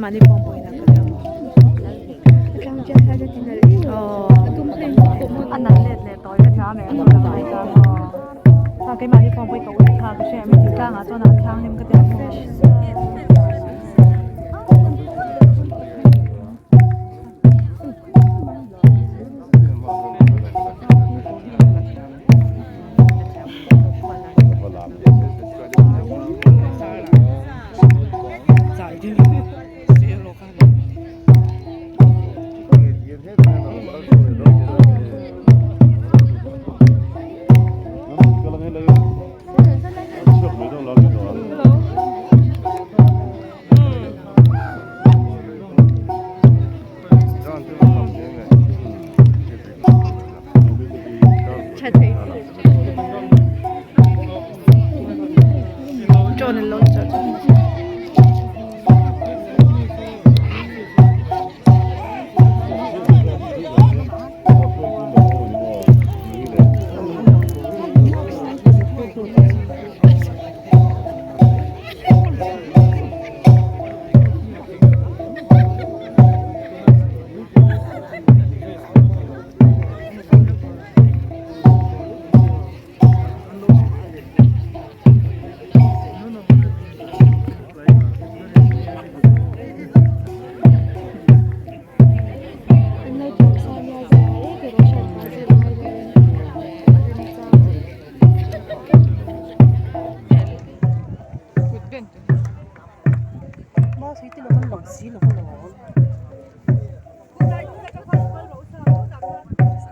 Keimahni pawh pawhin a kal ang. Aw a nalh let leh tawi ka thiam em aw keimahni pawh pawhin ka ui kha ka hria em thingtlangah chuan an thianghlim ka ti ang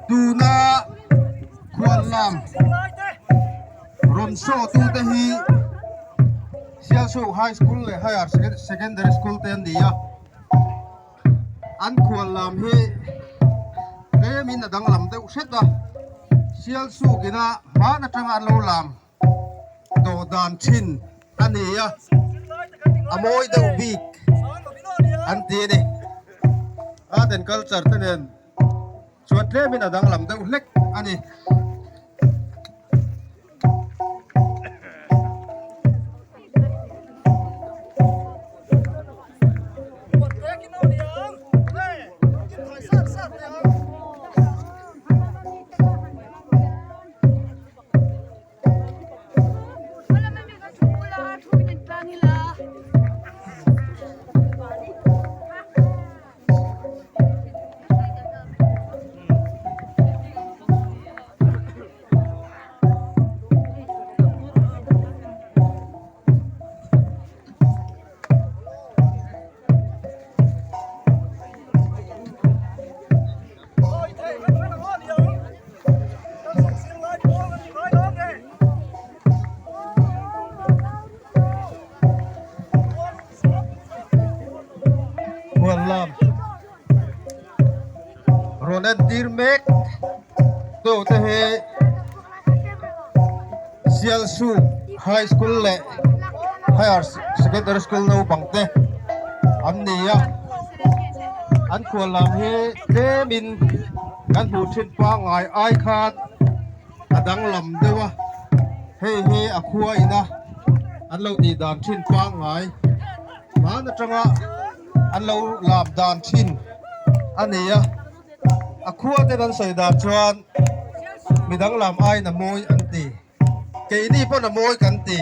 Tuna khuallam rawn show tute hi Sialsuk High School leh Higher Secondary School te an ni a, an khuallam hi tlemin a danglam deuh hret a, Sialsuk ina hman atanga an lo lam. Dawhdan thin a ni a, a mawi deuh bik an ti a ni. Art and culture te nen chuan tlemin a danglam deuh hlek a ni. Huan lam rawn entir mek tu te hi Sialsuk High School leh Higher Secondary School naupang te an ni a an khual lam hi tlemin kan hmuh thin pangngai ai khan a danglam deuh a hei hi a khua ina an lo tih dan thin pangngai hman atanga an lo lam dan thin a ni a a khua ten an sawi dan chuan midang lam aiin a mawi an ti keini pawn a mawi kan ti.